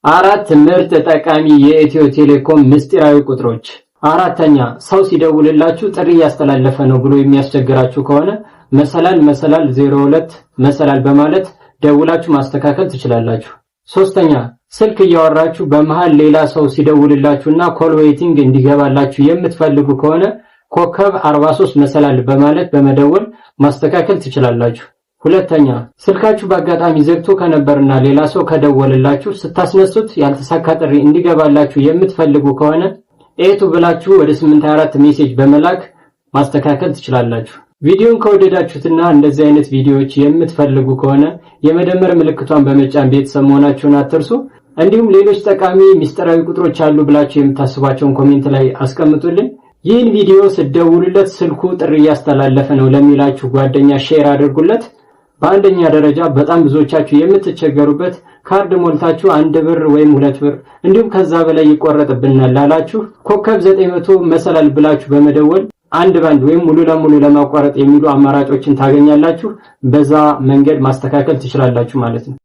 አራት ምርጥ ጠቃሚ የኢትዮ ቴሌኮም ምስጢራዊ ቁጥሮች። አራተኛ፣ ሰው ሲደውልላችሁ ጥሪ እያስተላለፈ ነው ብሎ የሚያስቸግራችሁ ከሆነ መሰላል መሰላል 02 መሰላል በማለት ደውላችሁ ማስተካከል ትችላላችሁ። ሶስተኛ፣ ስልክ እያወራችሁ በመሃል ሌላ ሰው ሲደውልላችሁና call waiting እንዲገባላችሁ የምትፈልጉ ከሆነ ኮከብ 43 መሰላል በማለት በመደወል ማስተካከል ትችላላችሁ። ሁለተኛ፣ ስልካችሁ በአጋጣሚ ዘግቶ ከነበርና ሌላ ሰው ከደወለላችሁ ስታስነሱት ያልተሳካ ጥሪ እንዲገባላችሁ የምትፈልጉ ከሆነ A2 ብላችሁ ወደ 824 message በመላክ ማስተካከል ትችላላችሁ። ቪዲዮን ከወደዳችሁትና እንደዚህ አይነት ቪዲዮዎች የምትፈልጉ ከሆነ የመደመር ምልክቷን በመጫን ቤተሰብ መሆናችሁን አትርሱ። እንዲሁም ሌሎች ጠቃሚ ሚስጥራዊ ቁጥሮች አሉ ብላችሁ የምታስቧቸውን comment ላይ አስቀምጡልን። ይህን ቪዲዮ ስትደውሉለት ስልኩ ጥሪ እያስተላለፈ ነው ለሚላችሁ ጓደኛ share አድርጉለት። በአንደኛ ደረጃ በጣም ብዙዎቻችሁ የምትቸገሩበት ካርድ ሞልታችሁ 1 ብር ወይም 2 ብር እንዲሁም ከዛ በላይ ይቆረጥብናል ላላችሁ ኮከብ 900 መሰላል ብላችሁ በመደወል አንድ ባንድ ወይም ሙሉ ለሙሉ ለማቋረጥ የሚሉ አማራጮችን ታገኛላችሁ። በዛ መንገድ ማስተካከል ትችላላችሁ ማለት ነው።